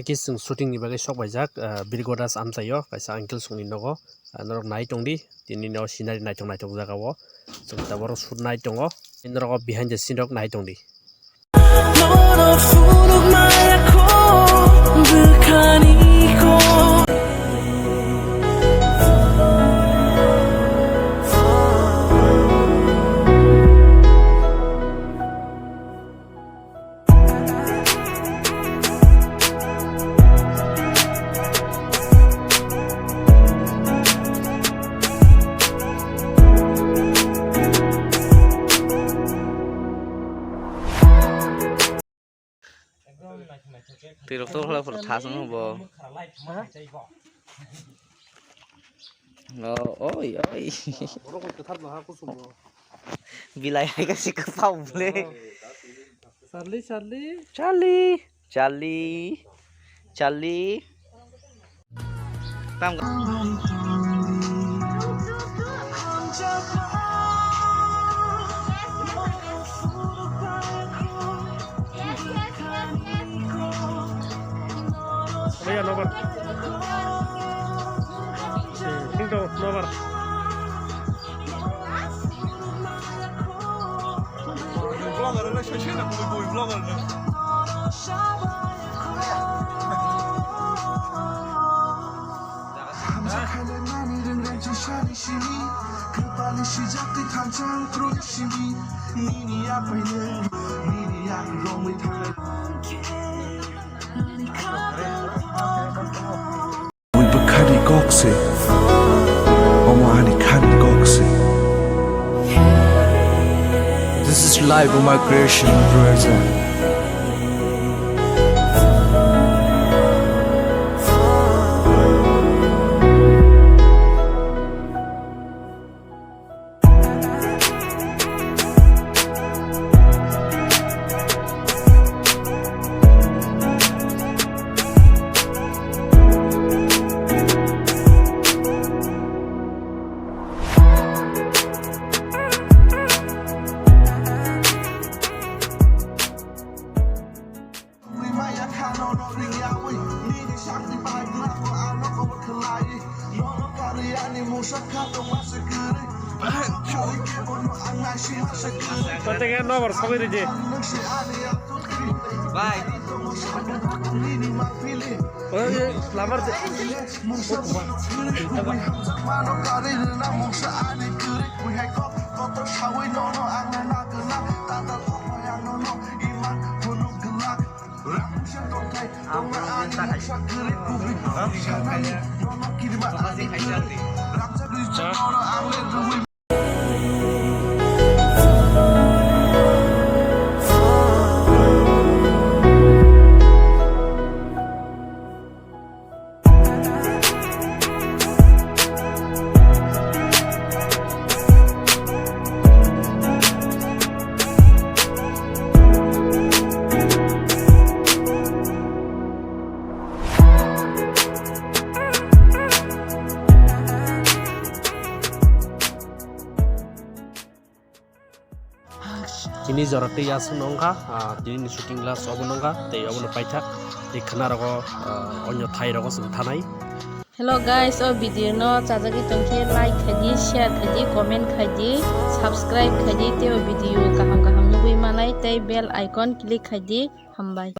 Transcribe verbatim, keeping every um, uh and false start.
Khe chwng shooting ni bagwi sok baijak, ah, Birgodas amchaio kaisa uncle songni nogo, ah, norok nai tongdi, tini no scenery naithok naithok jaga o chwng taboro shoot nai tongo, norok o behind the scene rok nai tongdi. Tirok to khlai phuru thas wngkha bo. Oh, oi, oi. Bilai hai ka si kwthao bwle. Charlie, Charlie. Charlie, Charlie, Charlie. Tam. Oya, nobar. Eh, tingtong, nobar. Vlogger le, soi soi na, bui bui vlogger le. Bui bwkhani kok se. Omo ani khani kok se. This is live on my creation, brother. Kotega nobar sogwi ridi. Bye. Oye, lamar de. Tini jora tei aswk no wngkha, ah, tini ni shooting last obo no wngkha, tei obo no paithak, tei khwna rogo, ah, onyo thai rogo chwng thanai. Hello guys, o video no chajagwi tongkhe like khaidi, share khaidi, comment khaidi, subscribe khaidi, tei o video kaham kaham nugwi manai tei bell icon click khaidi. Hambai.